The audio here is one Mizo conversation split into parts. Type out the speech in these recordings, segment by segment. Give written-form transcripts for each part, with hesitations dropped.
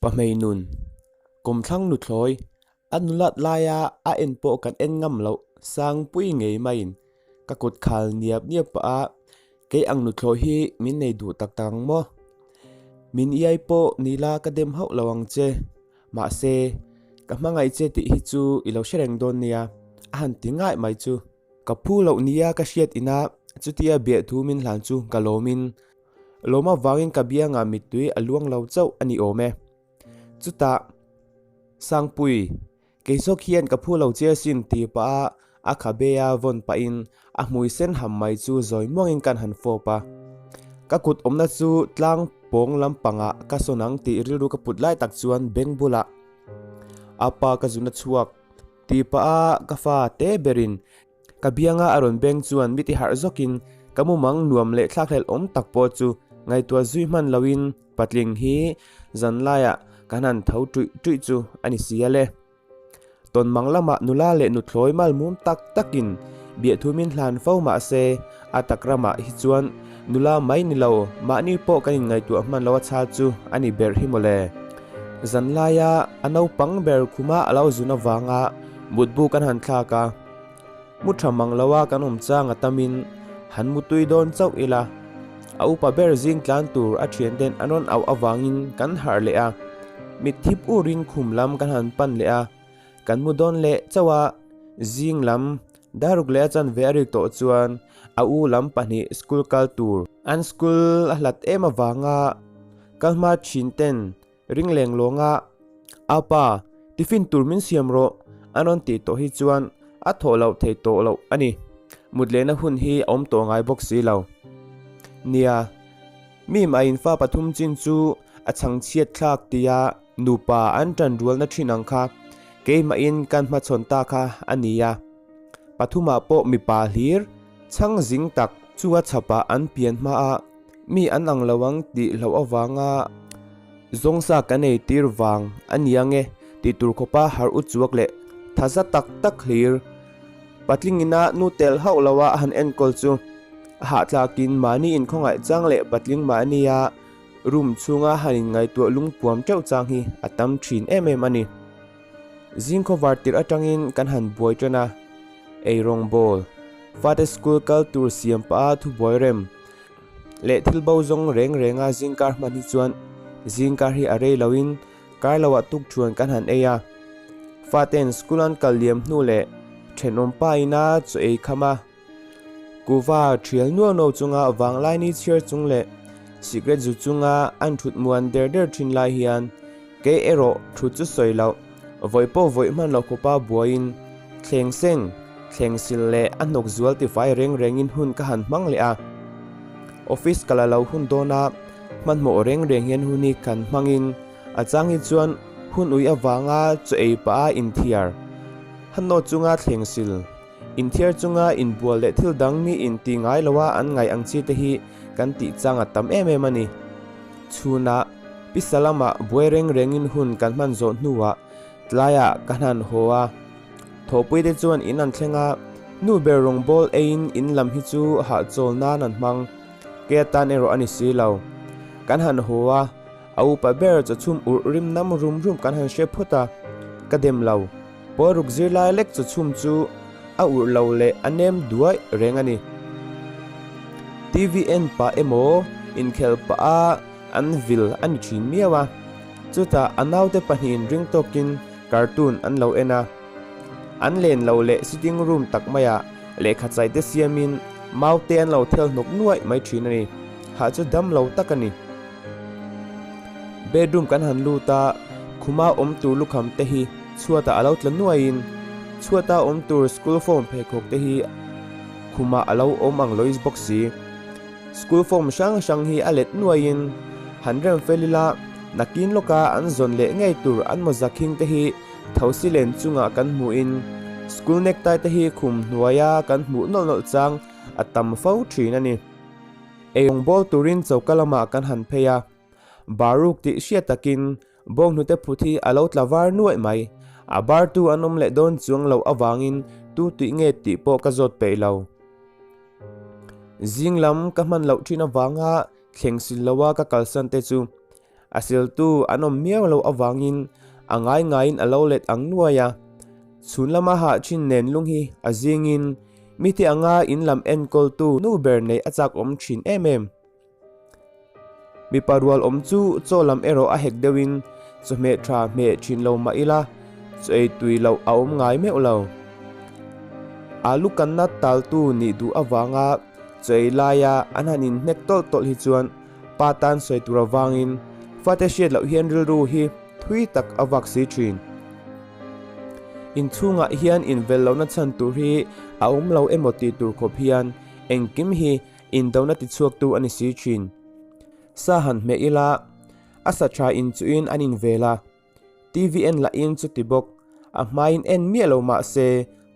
Pahmei nun, Kawmthlang nuthlawi, a nulat laia a en pawh kan en ngam loh Sangpui ngei maiin ka kut khal niap niap pah a, kei ang nuthlawi hi min nei duh tak tak ang maw? Min iai pawh ni la ka dem hauh lo ang che, mahse, ka hmangaih che tih hi chu i lo hre reng dawn nia, a han ti ngaih mai chu. Ka phu loh nia ka hriat ina chutia biahthu min hlan chu ka lawmin Lawm avangin ka biangah mittui a luang lo chauh a ni awm e. Chutah, Sangpui, kei zawk hian ka phu lo che asin ti pah a a khabe a vawn pahin a hmui sen ham mai chu zawi muangin kan han fawp a. Ka kut awmna chu tlang pawng lampangah ka sawn ang tih rilru ka put lai tak chuan beng bulah a pa ka zun a chhuak ti pah a ka fa te berin Ka bianga a rawn beng chuan mi ti harh zawkin ka mumang nuam leh thlakhlelh awm tak pawh chu ngaihtuah zui hman loin patling hi zanlaiah kan han tho tuih tuih chu a ni si a le. Tawnmang lamah nula leh nuthlawi malmum tak takin biahthu min hlan fo mah se a tak ramah hi chuan nula mai ni lo mahni pawh kan inngaihtuah hman lo a chhal chu a ni ber hi mawle. Zanlaia a naupang ber khuma a lo zun avanga mutbu kan han thlak a. Mu tha mang lo a kan awm chang a tamin han mu tui dawn chauh ila. A upa ber zing tlan tur a thian ten an rawn auh avangin kan harh leh a, mit thip urin khum lam kan han pan leh a, kan mu dawn leh chauh a, zing lam daruk leh a chanve a rik tawh chuan a u lam pahnih school kal tur an school a hlat em avanga kal hma thin ten Ring leng lawnga, A pa, tiffin tur min siam rawh, an rawn tih tawh hi chuan a thawh loh thei tawh loh a ni. Mut lehna hun hi a awm tawh ngai bawk si lo. Nia, mi mah fa pathum chin chu a chhangchhiat thlak tia nupa an tan rualna thin ang kha keimahin kan hmachhawn ta kha a nia. Pathumah pawh mipa hlir chhang zing tak chu a chhapah an pian hmaah Mi an ang lo ang tih hlauh avanga zawngsa kan ei tir vang a ni ang e tih tur khawpa harh u chuak leh thaza tak tak hlir. Patling ina nu tel hauh loa a han enkawl chu a hahthlakin mahni inkhawngaih chang leh patling mahnia room chhunga han inngaihtuah lungpuam teuh chang hi a tam thin em em a ni. Zing khawvar tirh atangin kan han buai tan a, eirawngbawl, fate school kal tur siam pah a thubuai rem, Leh thil bo zawng reng renga zingkar hman hi chuan zingkar hi a rei loin kar loah tuk thuan kan han ei a. Faten school an kal liam hnu leh thenawm pa ina chaw ei kham a. Kuva thial nuau nuau chunga vanglaini chhiar chung leh sikret zu chunga an thut muan der der thin lai hian kei erawh thut chu sawi loh Vawi pawh vawi hman lo khawpa buaiin thleng seng, thleng sil leh a hnawk zual tifai reng rengin hun ka han hmang leh a. Office ka la lo hun dawn a, hmanhmawh reng reng hian hun hi kan hmangin a chang hi chuan hun ui avanga chaw ei pah a inthiar. Hannaw chunga thleng sil, inthiar chunga inbual leh thil dang mi inti ngai loa an ngaih ang chi te hi kan tih chang a tam em em a ni. Chhunah pisa lamah buai reng rengin hun kan hman zawh hnuah tlaiah ka hnan haw a. Thawhpuite chuan in an thleng a, nu ber rawngbawl eiin in lam hi chu hahchawl nan an hmang. Kei atan erawh a ni si lo. Kan han haw a, a upa ber chawchhum urh rim nam rum rum kan han hre phawt a, ka dem lo. Pawl ruk zirlai lek chawchhum chu a urh lo leh a nem duai reng a ni. TV en pah emaw inkhelh pah a an vil a ni thin miau a, chutah a naute pahnihin ring tawkin cartoon an lo en a. An len lo leh sitting room tak maiah lehkha chai te siamin mau te an lo thel hnawk nuaih mai thin a ni. Hah chu dam lo tak a ni. Bedroom kan han lut a, khuma awm tur lukham te hi chhuatah a lo tla nuaiin chhuata awm tur school form pheikhawk te hi khumah a lo awm ang lawis bawk si. School form hrang hrang hi a let nuaiin han rem fel ila nakin lawka an zawn leh ngei tur an mawza khing te hi thosi len chungah kan hmuhin school necktie te hi khum hnuaia kan hmuh nawlh nawlh chang a tam fo thin a ni. Eirawngbawl turin choka lamah kan han phei a, Baruk tih hriat takin bawnghnute phut hi a lo tla var nuaih mai. A bartu an awm leh dawn chuang loh avangin tu tih nge tih pawh ka zawt peih lo. Zing lam ka hman loh thin avanga thleng sil loa ka kalsan te chu. A siltu an awm miau loh avangin a ngai ngaiin a lo let ang nuai a. Chhun lama hah thin nen lung hi a zingin mite anga in lam enkawltu nu ber neih a chak awm thin em em. Mipa rual awm chu chaw lam erawh a hek deuhin chawhmeh tha hmeh thin lo mah ila chaw ei tui loh a awm ngai meuh lo. Alu kanna taltu nih duh avanga chaw ei laia an han inhnek tawlh tawlh hi chuan Pa tan sawi tur avangin fate hriat loh hian rilru hi thui tak a vak si thin. Inchhungah hian invel lohna chhan tur hi a awm lo emaw tih tur khawp hian engkim hi indona tichhuaktu a ni si thin. Sa han hmeh ila, a sa tha inchuhin an invel a. TV en lahin chuti bawk, a hmain en miah lo mah se,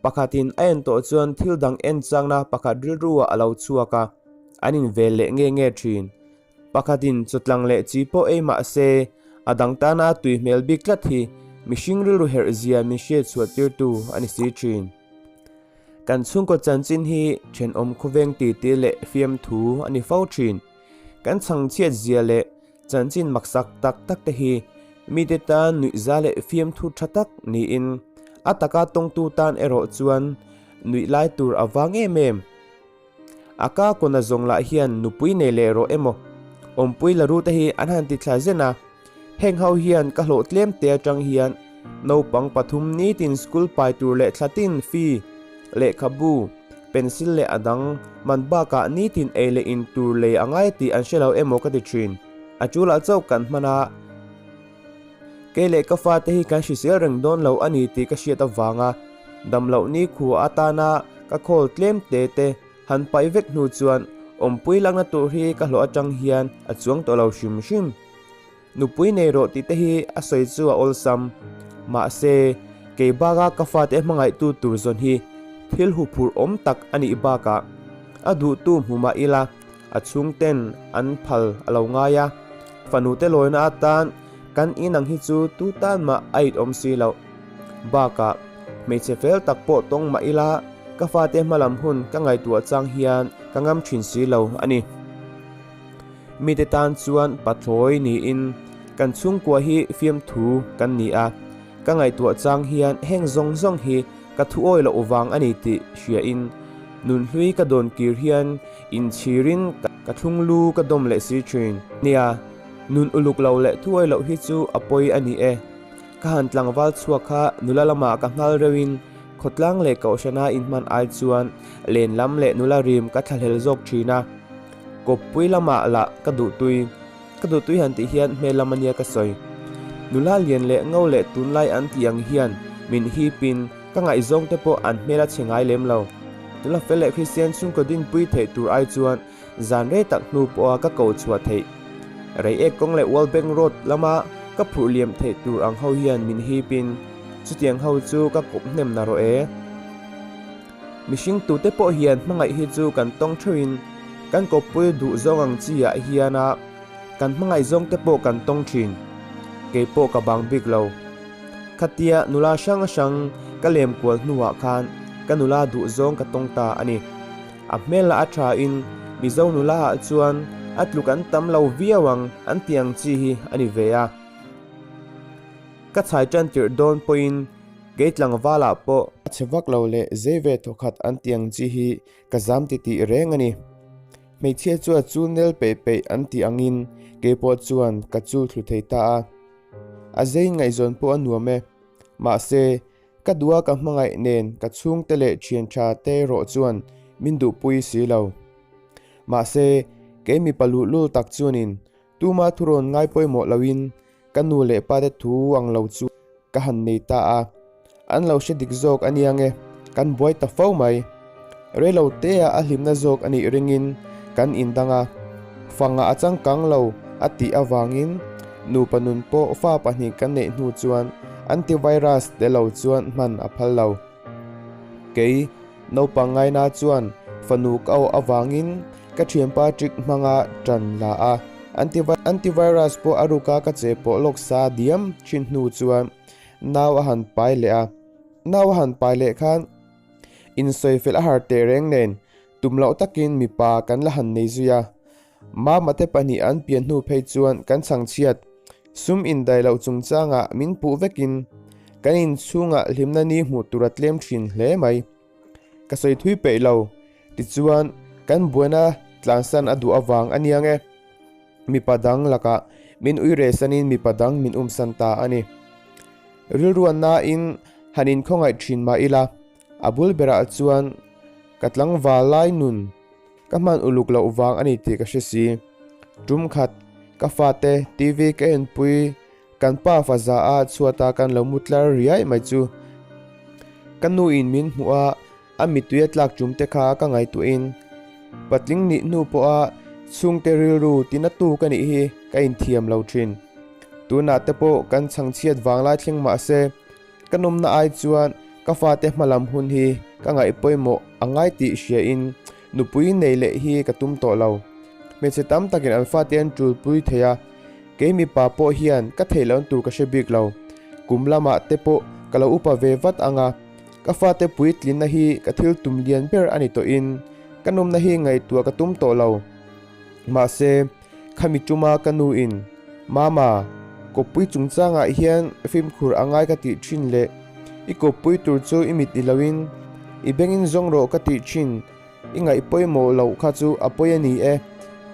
pakhatin a en tawh chuan thil dang en changna pakhat rilruah a lo chhuak a, an invel leh nge nge thin. Pakhatin chawtlang leh chi pawh ei mah se, a dang tana tui hmel bik tlat hi mihring rilru herh zia min hriat chhuah tirtu a ni si thin. Kan chhungkaw chanchin hi thenawm khawveng titi leh fiamthu a ni fo thin. Kan chhangchhiat zia leh Chanchin maksak tak tak te hi mite tan nuihza leh fiamthu tha tak niin a taka tawngtu tan erawh chuan nuih lai tur a vang em em. A ka kawna zawng lah hian nupui nei leh rawh emaw awmpui la ru te hi an han ti thla zen a, heng ho hian ka hlawh tlem te atang hian naupang pathum nitin school pai tur leh thla tin fee, lehkhabu, pencil leh a dang man bakah nitin ei leh in tur lei a ngai tih an hre lo emaw ka ti thin. A tulah chauh kan hman a, kei leh ka fate hi kan hrisel reng dawn lo a ni tih ka hriat avanga damloh ni khua atana ka khawl tlem te te han paih vek hnu chuan awmpui lakna tur hi ka hlawh atang hian a chuang tawh lo hrim hrim. Nupui nei rawh tih te hi a sawi chu a awlsam. Mahse, kei baka ka fate hmangaihtu tur zawn hi thil huphurh awm tak a nih bakah a duhtu hmu mah ila a chhungten an phal a lo ngai a, fanute lawina atan kan inang hi chu tu tan mah a it awm si loh. Bakah, hmeichhe fel tak pawh tawng mah ila ka fate hmalam hun ka ngaihtuah chang hian ka ngam thin si lo a ni. Mite tan chuan pathlawi niin kan chhungkua hi fiamthu kan ni a, ka ngaihtuah chang hian heng zawng zawng hi ka thuawi loh vang a ni tih hriain nunhlui ka dawn kir hian inchhirin ka thlunglu ka dawm leh si thin. Nia, nun uluk lo leh thuawi loh hi chu a pawi a ni e. Ka han tlangval chhuak kha nula lamah ka nghal reuhin khawtlang leh kohhrana inhman ai chuan len lam leh nula rim ka thlahlel zawk thin a. Kawppui lamah lah ka duhtui, ka duhtui han tih hian hmel lam ania ka sawi. Nula lian leh ngo leh tunlai an tih ang hian min hipin ka ngaihzawng te pawh an hmel a chhe ngai lem lo. Nula fel leh Kristian chhungkaw dinpui theih tur ai chuan zan rei tak hnu pawha ka ko chhuah theih. Reiek kawng leh World Bank Road lama ka phurh liam theih tur ang ho hian min hipin chutiang ho chu ka kawp hnem na rawh e. Mihring tute pawh hian hmangaih hi chu kan tawng theuhin kan kawppui duh zawng ang chi ah hian a kan hmangaih zawng te pawh kan tawng thin. Kei pawh ka bang bik lo. Khatia nula hrang hrang ka lem kual hnuah khan ka nula duh zawng ka tawng ta a ni. A hmel lah a tha in Mizo nula ah chuan a tluk an tam lo viau ang an ti ang chi hi a ni ve a. Ka chhai tan tirh dawn pawhin Kei tlangvalah pawh a chhe vak lo leh zei ve thawkhat an ti ang chi hi ka zam ti tih reng a ni. Hmeichhia chu a chul nel peih peih an tih angin kei pawh chuan ka chul thlu thei ta a. A zei ngaihzawn pawh a nuam e. Mahse, ka duha ka hmangaih nen ka chhungte leh thian tha te erawh chuan min duhpui si lo. Mahse, kei mipa luhlul tak chuanin tuma thurawn ngai pawimawh loin Ka nu leh pa te thu ang lo chu ka han nei ta a, an lo hre dik zawk a nia nge, kan buai ta fo mai. Reilo te ah a hlimna zawk a nih ringin kan indang a, fangah a changkang lo a tih avangin nupa nun pawh fa pahnih kan neih hnu chuan antivirus te lo chuan hman a phal lo. Kei naupang ngaina chuan fanu ka awh avangin ka thianpa trick hmanga tan la a, antivirus pawh a ruka ka che pawh lawk sa diam thin hnu chuan nau a han pai leh a, nau a han pai leh khan insawi fel a har teh reng nen tum loh takin mipa kan la han nei zui a, mama te pahnih an pian hnu phei chuan kan chhangchhiat. Sum indaih loh chungchangah min puh vekin kan inchhungah hlimna ni hmuh tur a tlem thin hle mai. Ka sawi thui peih lo, tichuan kan buaina tlansan a duh avang a nia nge. Mipa dang lakah min ui rehsanin mipa dang min umsan ta a ni. Rilruannain han inkhawngaih thin mah ila, a bul berah chuan ka tlangval lai nun ka hman uluk loh vang a ni tih ka hre si. Tum khat ka fate TV ka enpui kan pa fa za a chhuata kan lo mu tlar riai mai chu ka nuin min hmuh a, a mittui a tlak tum te kha ka ngaihtuahin patling nih hnu pawha chhungte rilru tinatu ka nih hi ka inthiam lo thin. Tunah te pawh kan chhangchhiat vanglai thleng mah se Ka nawmna ai chuan ka fate hmalam hun hi ka ngaih pawimawh a ngai tih hriain nupui nei leh hi ka tum tawh lo. Hmeichhe tam takin an fate an tulpui thei a, kei mipa pawh hian ka theih lohna tur ka hre bik lo. Kum lamah te pawh ka lo upa ve vat ang a, ka fate puitlinna hi ka thil tum lian ber a ni tawhin ka nawmna hi ngaihtuah ka tum tawh lo. Mahse. Khami tuma ka nu in, Mama, kawppui chungchangah hian fimkhur a ngai ka tih thin le, i kawppui tur chu i mit ni loin i bengin zawng rawh ka tih thin, i ngaih pawimawh loh kha chu a pawi a ni e,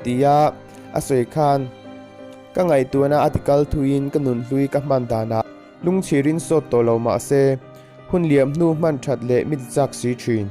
tia a sawi khan ka ngaihtuahna a tikal thuiin ka nunhlui ka hman danah lungchhirin sawt tawh lo mah se, Hun liam hnu hman that leh mi ti chak si thin.